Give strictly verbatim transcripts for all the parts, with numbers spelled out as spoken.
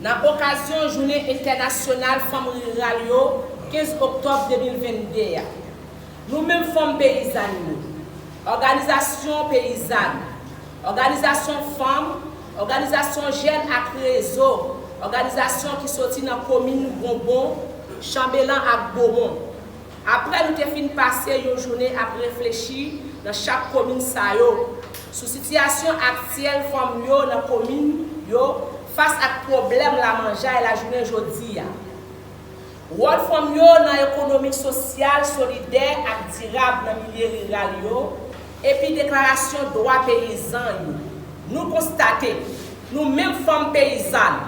Nan okazyon Jounen Entènasyonal Fanm Riral yo, kenz oktòb de mil vennde a, nou menm fanm peyizàn yo, òganizasyon peyizàn, òganizasyon fanm, òganizasyon jèn ak rezo òganizasyon ki soti nan komin Bonbon, Chanbelan ak Bomon, apre nou te fin pase yon jounen ap reflechi nan chak komin sa yo sou sitiyasyon aktyèl fanm yo nan komin yo fas ak pwoblèm lamanjay lajounen jodi a, wòl fanm yo nan ekonomi sosyal, solidè ak dirab nan milye riral yo, epi deklarasyon dwa peyizan yo, nou konstate, nou menm fanm peyizàn,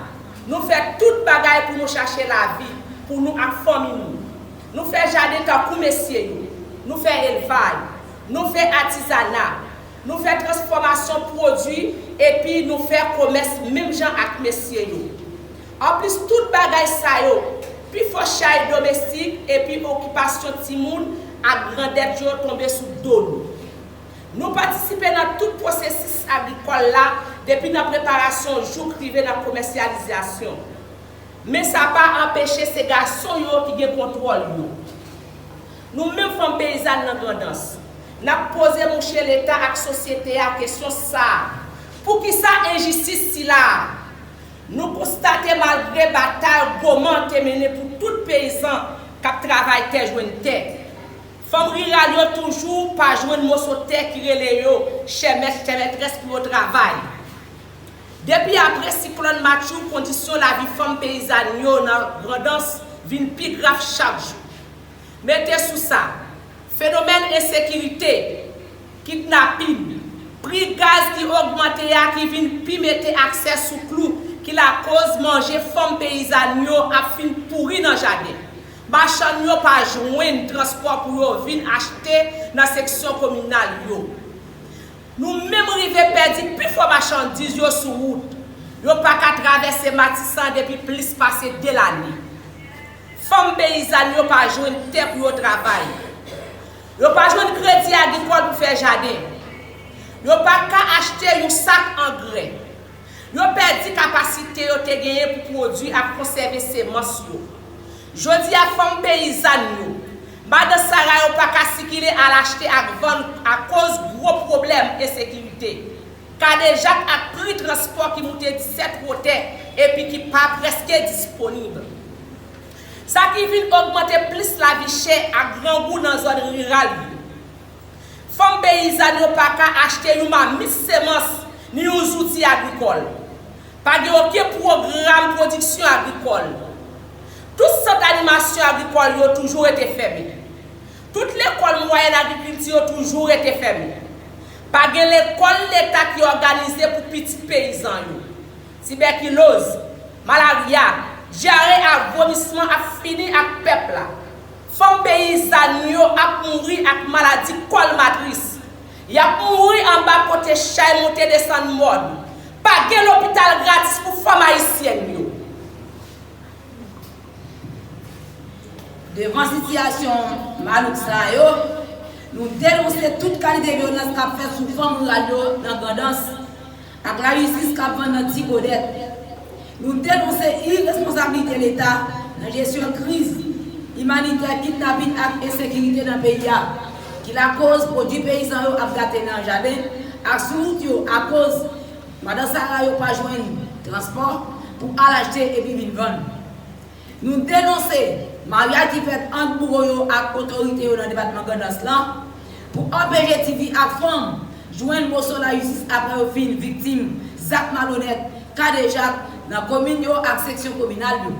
nou fè tout bagay pou nou chache lavi pou nou ak fanmi nou. Nou fè jaden tankou mesye yo, nou fè elvaj, nou fè atizana, nou fè transfòmasyon pwodui epi nou fè komès menm jan ak mesye yo. Anplis tout bagay sa yo, pifò chay domestik epi okipasyon timoun ak grandèt yo tonbe sou do nou. Nou patisipe nan tout pwosesis agrikòl la, depi nan preparasyon jouk rive nan komèsyalizasyon. Men sa pa anpeche se gason yo ki gen kontwòl yo. Nou menm fanm peyizàn nan Grandans, n ap poze mouche Leta ak sosyete a kesyon sa a, poukisa enjistis sila a? Nou konstate malgre batay goman te mennen pou tout peyizan k ap travay tè jwenn tè, fanm riral yo toujou pa jwenn moso tè ki rele yo chè mèt chè mètrès pou yo travay. Depi apre siklòn Matjou, kondisyon lavi fanm peyizàn yo nan Grandans vin pi grav chak jou. Mete sou sa, fenomèn ensekirite, kidnapin, pri gaz ki ogmante a ki vin pi mete aksè sou klou ki lakoz manje fanm peyizàn yo ap fin pouri nan jaden. Machann yo pa jwenn transpò pou yo vin achte nan seksyon kominal yo. Nou menm rive pèdi pifò machandiz yo sou wout. Yo pa ka travèse Matisan depi plis pase de lane. Fanm peyizàn yo pa jwenn tè pou yo travay. Yo pa jwenn kredi agrikòl pou fè jaden. Yo pa ka achte yon sak angrè. Yo pèdi kapasite yo te genyen pou pwodui ak konsève semans yo. Jodi a, fanm peyizàn yo, madan Sara yo pa ka sikile al achte ak vann akoz gwo pwoblèm ensekirite, kadejak ak pri transpò ki moute disèt wotè epi ki pa prèske disponib. Sa ki vin ogmante plis lavi chè ak grangou nan zòn riral yo. Fanm peyizàn yo pa ka achte yon mamit semans ni yon zouti agrikòl. Pa gen okenn pwogram pwodiksyon agrikòl. Tout sant animasyon agrikòl yo toujou rete fèmen. Tout lekòl mwayèn agrikilti yo toujou rete fèmen. Pa gen lekòl leta ki òganize pou pitit peyizan yo. Tibèkiloz, malarya, dyare ak vomisman ap fini ak pèp la. Fanm peyizàn yo ap mouri ak maladi kòl matris. Y ap mouri anba kote chay monte desann mòn. Pa gen lopital gratis pou fanm ayisyèn yo. Devan sitiyasyon malouk sa yo, nou denonse tout kalite vyolans k ap fèt sou fanm riral yo nan Grandans ak lajistis k ap vann nan ti godèt. Nou denonse iresponsablite Leta nan jesyon kriz imanitè, kidnapin ak ensekirite nan peyi a, ki lakoz pwodui peyizan yo ap gate nan jaden ak sou wout yo akoz madan Sara yo pa jwenn transpò pou al achte epi vin vann. Nou denonse maryaj ki fèt ant bouwo yo ak otorite yo nan depatman Grandans lan pou anpeche tifi ak fanm jwenn moso lajistis apre yo fin viktim zak malonèt, kadejak nan komin yo ak seksyon kominal yo.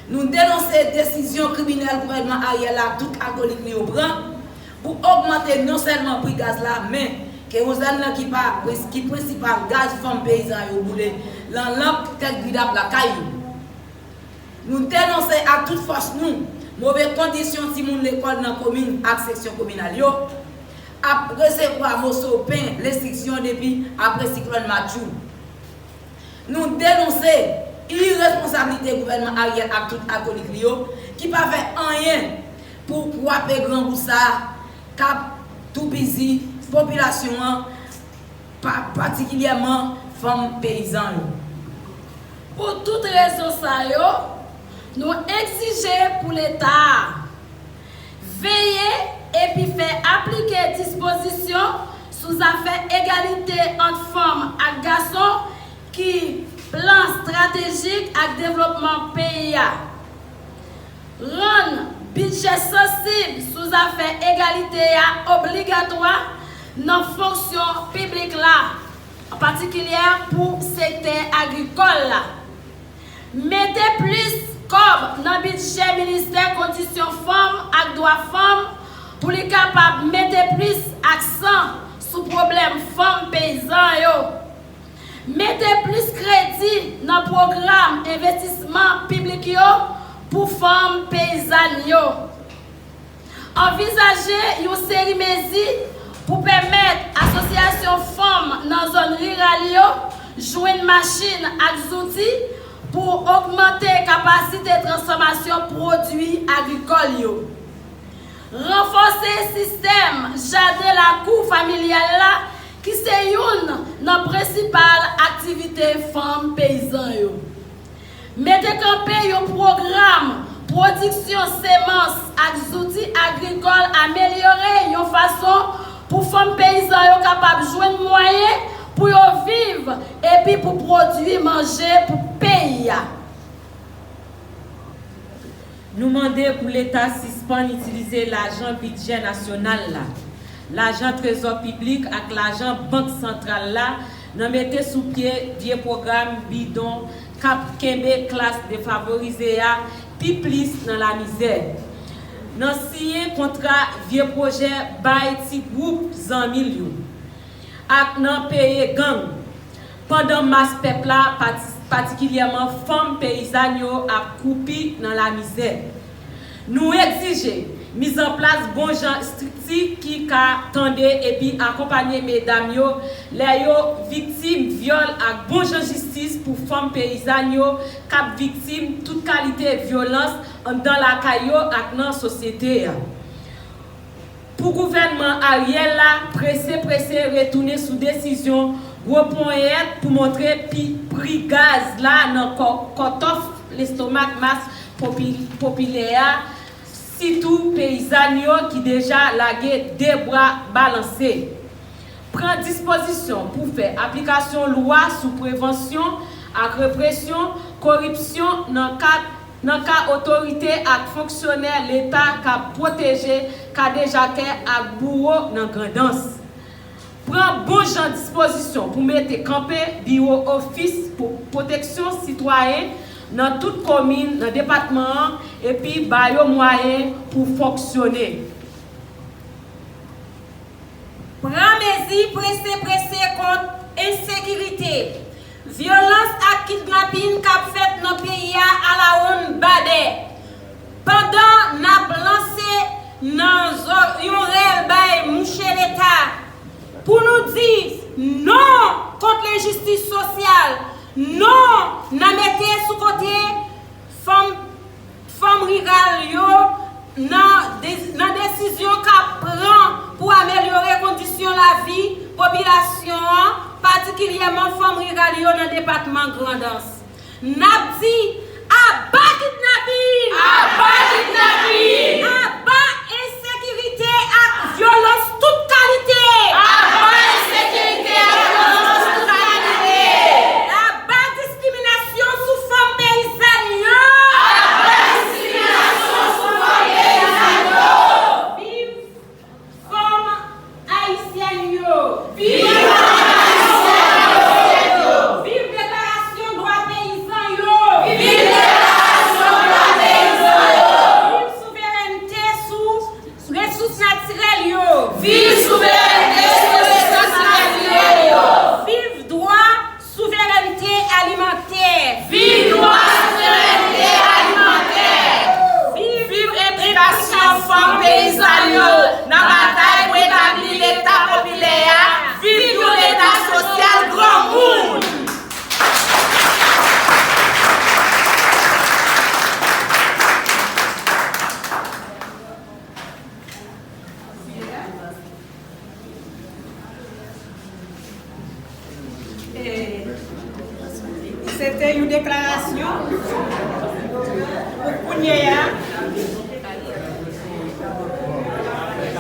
Nou denonse desizyon kriminèl gouvènman Ariel la ak tout akolit li yo pran pou ogmante non sèlman pri gaz la, men kerozèn lan ki pa, ki prensipal gaz fanm peyizan yo boule nan lanp tèt gridap lakay yo. Nou denonse ak tout fòs nou move kondisyon timoun lekòl nan komin ak seksyon kominal yo ap resevwa moso pen lenstriksyon depi apre siklòn Matjou. Nou denonse iresponsablite gouvènman Ariel ak tout akolit li yo ki pa fè anyen pou kwape grangou sa a k ap toupizi popilasyon an, pa, patikilyèman fanm peyizan yo. Pou tout rezon sa yo, nou egzije pou Leta a veye epi fè aplike dispozisyon sou zafè egalite ant fanm ak gason ki Plan Estratejik ak Devlopman peyi a. Rann bidjè sansib sou zafè egalite a obligatwa nan fonksyon piblik la, an patikilye pou sektè agrikòl la. Mete plis kòb nan bidjè Ministè Kondisyon Fanm ak Dwa Fanm pou li kapab mete plis aksan sou pwoblèm fanm peyizan yo. Mete plis kredi nan pwogram envestisman piblik yo pou fanm peyizàn yo. Anvizaje yon seri mezi pou pèmèt asosyasyon fanm nan zòn riral yo jwenn machin ak zouti pou ogmante kapasite transfòmasyon pwodui agrikòl yo. Ranfòse sistèm jaden lakou familyal la, ki se youn nan prensipal aktivite fanm peyizan yo. Mete kanpe yon pwogram pwodiksyon semans ak zouti agrikòl amelyore yon fason pou fanm peyizan yo kapab jwenn mwayen pou yo viv epi pou pwodui manje pou peyi a. Nou mande pou Leta sispann itilize lajan bidjè nasyonal la, lajan trezò piblik ak lajan bank santral la nan mete sou pye vye pwogram bidon k ap kenbe klas defavorize a pi plis nan lamizè, nan siyen kontra vye pwojè bay ti gwoup zanmi l yo, ak nan peye gang, pandan mas pèp la, pati-, patikilyèman fanm peyizàn yo, ap kwoupi nan lamizè. Nou egzije mizanplas bon jan estrikti ki ka tande epi akonpanye medam yo lè yo viktim vyòl ak bon jan jistis pou fanm peyizàn yo k ap viktim tout kalite vyolans anndan lakay yo ak nan sosyete a. Pou gouvènman Ariel la prese prese retounen sou desizyon gwo ponyèt pou monte pi, pri gaz la nan kò, kòtòf lestomak mas popi-, popilè a, sitou peyizàn yo ki deja lage de bra balanse. Pran dispozisyon pou fè aplikasyon lwa sou prevansyon ak represyon koripsyon nan kad, nan ka otorite ak fonksyonè Leta k ap pwoteje kadejakè ak bouwo nan Grandans. Pran bon jan dispozisyon pou mete kanpe biwo Ofis pou Pwoteksyon Sitwayen nan tout komin nan depatman an epi ba yo mwayen pou fonksyone. Pran mezi prese prese kont ensekirite, vyolans ak kidnapin k ap fèt nan peyi a alawonn badè. Pandan n ap lanse nan zo-, yon rèl bay mouche Leta pou nou di non kont lenjistis sosyal, non nan mete sou kote fanm fanm riral yo nan de-, nan desizyon k ap pran pou amelyore kondisyon lavi popilasyon an, patikilyèman fanm riral yo nan depatman Grandans. N ap di, aba kidnapin! Aba kidnapin! Aba ensekirite ak vyolans tout kalite! Aba ensekirite ak vyolans tout kalite! Aba diskriminasyon sou fanm peyizàn yo! Aba diskriminasyon sou fanm peyizàn yo! Viv fanm ayisyèn yo! Viv fanm ayisyèn yo! Viv deklarasyon dwa peyizan yo! Viv deklarasyon dwa peyizan yo! Viv souvè-, Deklarasyon pou kounye a.